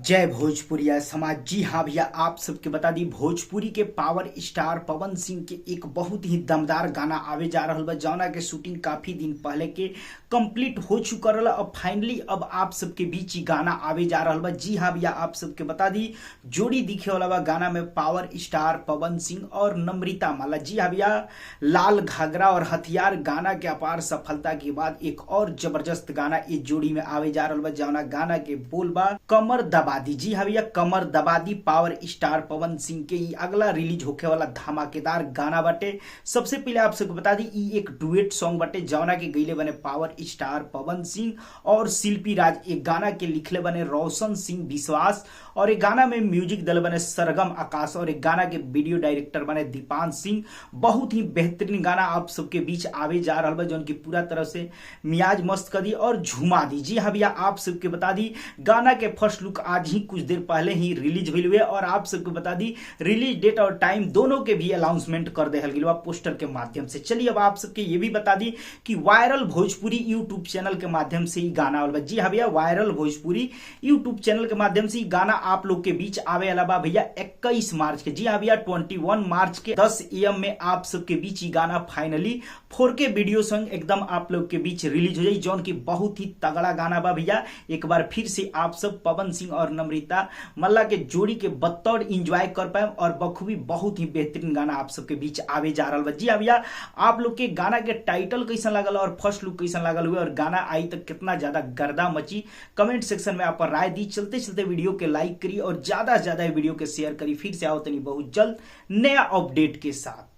जय भोजपुरिया समाज। जी हाँ भैया, आप सबके बता दी भोजपुरी के पावर स्टार पवन सिंह के एक बहुत ही दमदार गाना आवे जा रहा बा, जौना के शूटिंग काफी दिन पहले के कंप्लीट हो चुका रहा। अब फाइनली अब आप सबके बीच ही गाना आवे जा रहा बा। जी हाँ भैया, आप सबके बता दी जोड़ी दिखे वाला बा गाना में पावर स्टार पवन सिंह और नम्रता माला। जी हाँ भैया, लाल घाघरा और हथियार गाना के अपार सफलता के बाद एक और जबरदस्त गाना इस जोड़ी में आवे जा रहा बा, जौना गाना के बोल बा कमर दबा दी। जी हाँ भैया, कमर दबा the power star Pawan Singh के ई अगला रिलीज होखे वाला धमाकेदार गाना बाटे। सबसे पहले आप सबको बता दी ई एक डुएट सॉन्ग बाटे, जौना के गईले बने पावर स्टार पवन सिंह और शिल्पी राज। एक गाना के लिखले बने रोशन सिंह विश्वास और एक गाना में म्यूजिक दल बने सरगम आकाश और एक गाना के वीडियो डायरेक्टर बने दीपान सिंह। बहुत ही बेहतरीन गाना आप सबके बीच आवे जा रहा बा, जौन की पूरा तरह से मियाज मस्त कर दी और झुमा दी। जी हाँ भैया, आप सबके बता दी गाना के फर्स्ट लुक आज ही कुछ देर पहले ही रिलीज हुई हुए और आप सबको बता दी रिलीज डेट और टाइम दोनों के भी अनाउंसमेंट कर दे गया पोस्टर के माध्यम से। चलिए अब आप सबके ये भी बता दी कि वायरल भोजपुरी यूट्यूब चैनल के माध्यम से ही गाना आल बा। जी हाँ भैया, वायरल भोजपुरी यूट्यूब चैनल के माध्यम से गाना आप लोग के बीच आवे वाला बा भैया 21 मार्च के। जी हाँ भैया, 21 मार्च के 10 AM में आप सबके बीच ही गाना फाइनली 4K video संग एकदम आप लोग के बीच रिलीज हो जाए, जौन की बहुत ही तगड़ा गाना बा भैया। एक बार फिर से आप सब पवन सिंह और नम्रता मल्ला के जोड़ी के बतौर एंजॉय कर पाए और बखूबी बहुत ही बेहतरीन गाना आप सबके बीच आवे जा रहा बा। जी हाँ भैया, आप लोग के गाना के टाइटल कैसा लागल और फर्स्ट लुक कैसा लागल हुए और गाना आई तक कितना ज्यादा गर्दा मची, कमेंट सेक्शन में आप राय दी। चलते चलते वीडियो के लाइक करी और ज्यादा से ज्यादा वीडियो के शेयर करी। फिर से आओ तनी बहुत जल्द नया अपडेट के साथ।